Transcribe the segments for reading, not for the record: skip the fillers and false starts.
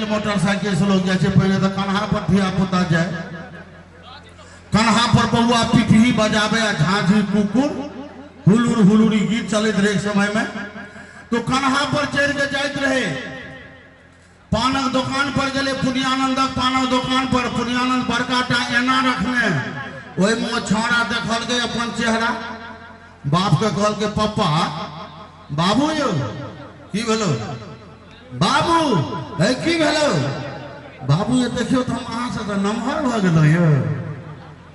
Cycle motorcycle से लोग जाइ छै, पहिले तऽ कन्हा पर धिया पुता जाय, कन्हा पर बौआ पिपही बजाबे आ झांझी कुकुर हुलुर हुलुरी गीत चलैत रहे एक समय में। तो कन्हा पर चढ़ के जाइत रहे। पानक दोकान पर गेलै, पुनियानंदक पानक दोकान पर। पुनियानंद बड़का टा एना रखने, ओहिमे ओ छौड़ा देखलकै अपन चेहरा। बाप के कहलकै पप्पा बाबू यौ की भेलो बाबू, हे की भेलो बाबू, ये देखियौ तऽ हम अहाँसँ तऽ नमहर भऽ गेलहुँ यौ।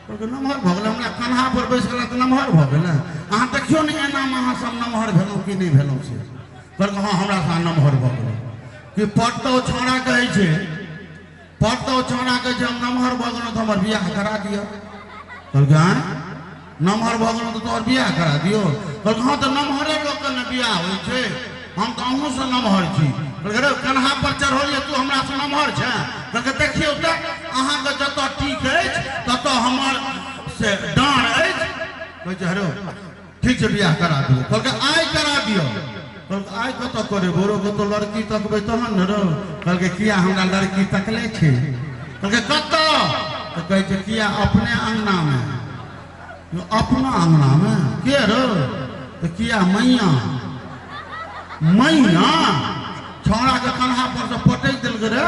कहलकै नमहर भऽ गेलै, हमरा कन्हा पर बैस गेल तऽ नमहर भऽ गेलै, अहाँ देखियौ ने एनामे अहाँ सब नमहर भेलहुँ कि नहि भेलहुँ से। कहलकै हँ हमरा से नमहर भऽ गेलहुँ। कि पटतो छौड़ा कहै छै, पटतो छौड़ा कहै छै हम नमहर भऽ गेलहुँ तऽ हमर बियाह करा दिअ। कहलकै आँय नमहर भऽ गेलहुँ तऽ तोहर बियाह करा दियौ? कहलकै हँ तऽ नमहरे लोकके ने बियाह होइ छै, हम तऽ अहूँसँ नमहर छी। कहलकै रे कन्हा पर चढ़लियै तू हमरासँ नमहर छै? कहलकै देखियौ तऽ अहाँके जतऽ टीक अछि ततऽ हमर से डाँड़ अछि। कहै छै हरो ठीक छै बियाह करा दियौ। कहलकै आइ करा दियौ। कहलकै आइ कतऽ करेबो रो, कतऽ लड़की तकबै तहन ने रो। कहलकै किया हमरा लड़की तकले छै? कहलकै कतऽ? तऽ कहै छै किया अपने अङ्गनामे। अपना अङ्गनामे के रो? तऽ किया मैया। मैया छौड़ा के कन्हा पर से पटकि देलकै रे,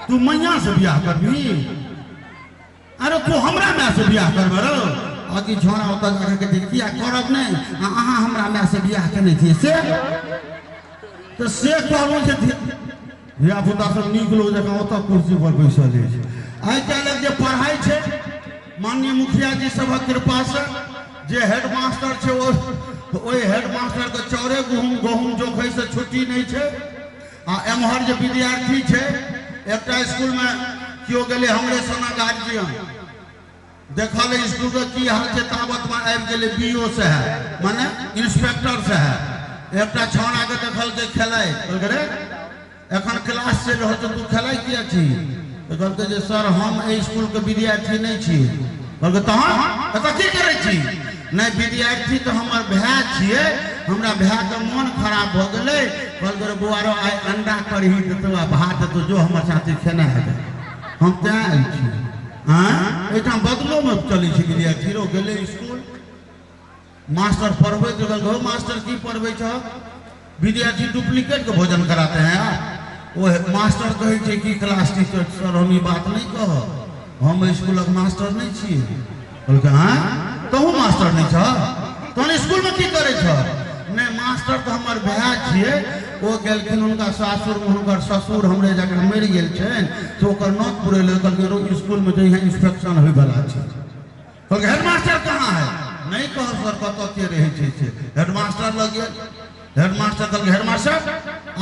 तू मैया से बियाह करबी? अरे तू हमरा माय से बियाह करबे रो? आकि छौड़ा ओतऽ जाके कहै छै किया करब नहि, आ अहाँ हमरा माय से बियाह केने छियै से? तऽ से कहलहुँ जे धिया पुता सब नीक लोक जकाँ ओतऽ कुर्सी पर बैसल अछि। आइ काल्हिक जे पढ़ाइ छै माननीय मुखिया जी सभक कृपासँ जे हेडमास्टर छै ओहि हेडमास्टरके चाउरे गहुम गहुम जोखैसँ छुट्टी नहि छै। आ एम्हर जे विद्यार्थी छै, एकटा स्कूलमे केओ गेलै हमरे सना गार्जियन, देखल स्कूलके की हाल छै, ताबतमे आबि गेलै बी ओ साहेब माने इंस्पेक्टर साहेब। एकटा छौड़ाके देखलकै खेलाइ, कहलकै रे एखन क्लास चलि रहल छै तू खेलाइ किया छी? तऽ कहलकै जे सर हम एहि स्कूलके विद्यार्थी नहि छी। कहलकै तहन एतऽ की करै छी? नहि विद्यार्थी तऽ हमर भाय छियै, हमरा भायके मोन खराब भऽ गेलै। कहलकै रे बौआ रो आइ अंडा कढ़ी देतौ आ भात देतौ, जो हमर साथी खेनाइ हेतै, हम तैं आयल छी। आँय एहिठाम बदलोमे चलै छै विद्यार्थी। रो गेलै स्कूल, मास्टर पढ़बैत रहल। हौ मास्टर की पढ़बै छह? विद्यार्थी डुप्लीकेट के भोजन कराते हैं आप। ओ मास्टर कहै छै कि क्लास टीचर सर हम ई बात नहि कहब, हम स्कूलक मास्टर नहि छियै। कहलकै आँय तहूँ मास्टर नहि छह, तहन स्कूलमे की करै छह? नहि मास्टर तऽ हमर भाय छियै, ओ गेलखिन हुनका सासुरमे, हुनकर ससुर हमरे जकाँ मरि गेल छनि तऽ ओकर नौत पुरै लए। कहलकै रो स्कूलमे जइहे इंस्पेक्शन होइवला छै। कहलकै हेडमास्टर कहाँ है? नहि कहब सर कतऽ के रहै छै से। हेडमास्टर लग गेल, हेडमास्टर कहलकै हेडमास्टर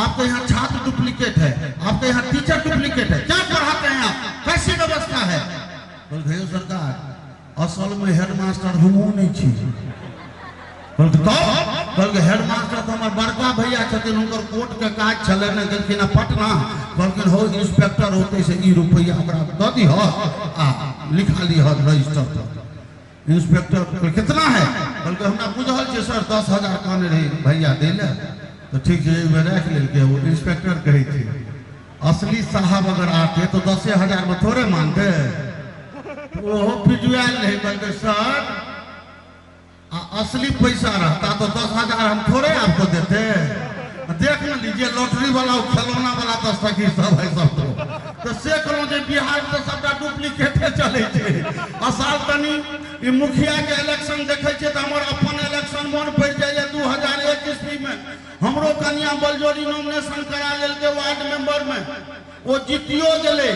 आपके यहाँ छात्र डुप्लीकेट है, आपके यहाँ टीचर डुप्लीकेट है, क्या पढ़ाते हैं आप, कैसी व्यवस्था है? कहलकै यौ सरकार असल में हेडमास्टर हमहूँ नहीं छी। कहलकै तब? कहलकै हेडमास्टर तऽ हमर बड़का भैया छथिन, हुनकर कोर्ट के काज छलै ने, गेलखिन पटना। कहलखिन हौ इंस्पेक्टर होतै से ई रुपैआ ओकरा दऽ दिहऽ आ लिखा लिहऽ रजिस्टर पर। इंस्पेक्टर कितना है? कहलकै हमरा बुझल छै सर 10,000 कहने रही भैया दै लए, तऽ ठीक छै एहिमे राखि लेलकै। ओ इंस्पेक्टर कहै छै असली साहब अगर आते तो 10,000 में थोड़े मानते। ओहो पिजुआयल रहै। कहलकै सर असली पैसा रहता तो 10,000 हम थोड़े आपको देते, देख न लीजिए लॉटरी वाला खिलौना वाला दस्तकी सब है सब। तो से कहलहुँ जे बिहार तऽ सबटा डुप्लीकेटे चलै छै। असाल तनी ई मुखिया के इलेक्शन देखै छियै तऽ हमर अपन इलेक्शन मोन पड़ि जाइए। 2001 ईस्वी में हमरो कनिया बलजोरी नॉमिनेशन करा लेलकै वार्ड मेंबर में, ओ जीतियो गेलै।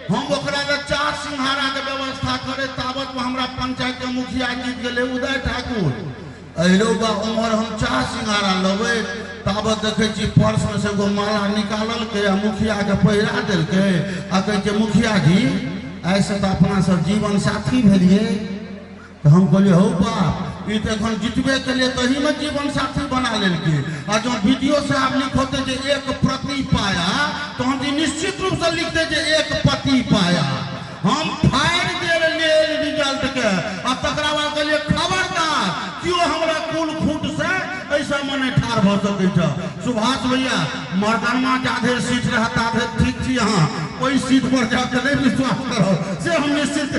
हम ओकरा लए चाह सिंघाड़ा के व्यवस्था करे ताबत में हमरा पंचायत के मुखिया जीत गेलै उदय ठाकुर। अहिरो बा उम्हर हम चाह सिंघाड़ा लेबै ताबत देखै छी पर्स में से एगो माला निकाललकै आ मुखिया के पहिरा देलकै आ कहै छै मुखिया जी आइसँ तऽ अपना सब जीवन साथी भेलियै। तऽ हम कहलियै हौ बाप ई तऽ एखन जितबे केलियै तहीमे जीवन साथी बना लेलकै। आ जँ बी डी ओ साहब लिखौतै जे एक प्रति पाया तहन ई निश्चित रूपसँ लिखतै जे एक पति पाया। हम फाड़ि देल रिजल्ट के आ तकरा बाद कहलियै खबरदार केओ हमरा कुल खूट से एहि सबमे नहि ठाढ़ भऽ सकै छै। सुभाष भैया मर्दनमा जाधरि सीट रहत ताधरि ठीक छी अहाँ, ओहि सीट पर जायब तऽ नहि विश्वास करब, से हम निश्चित।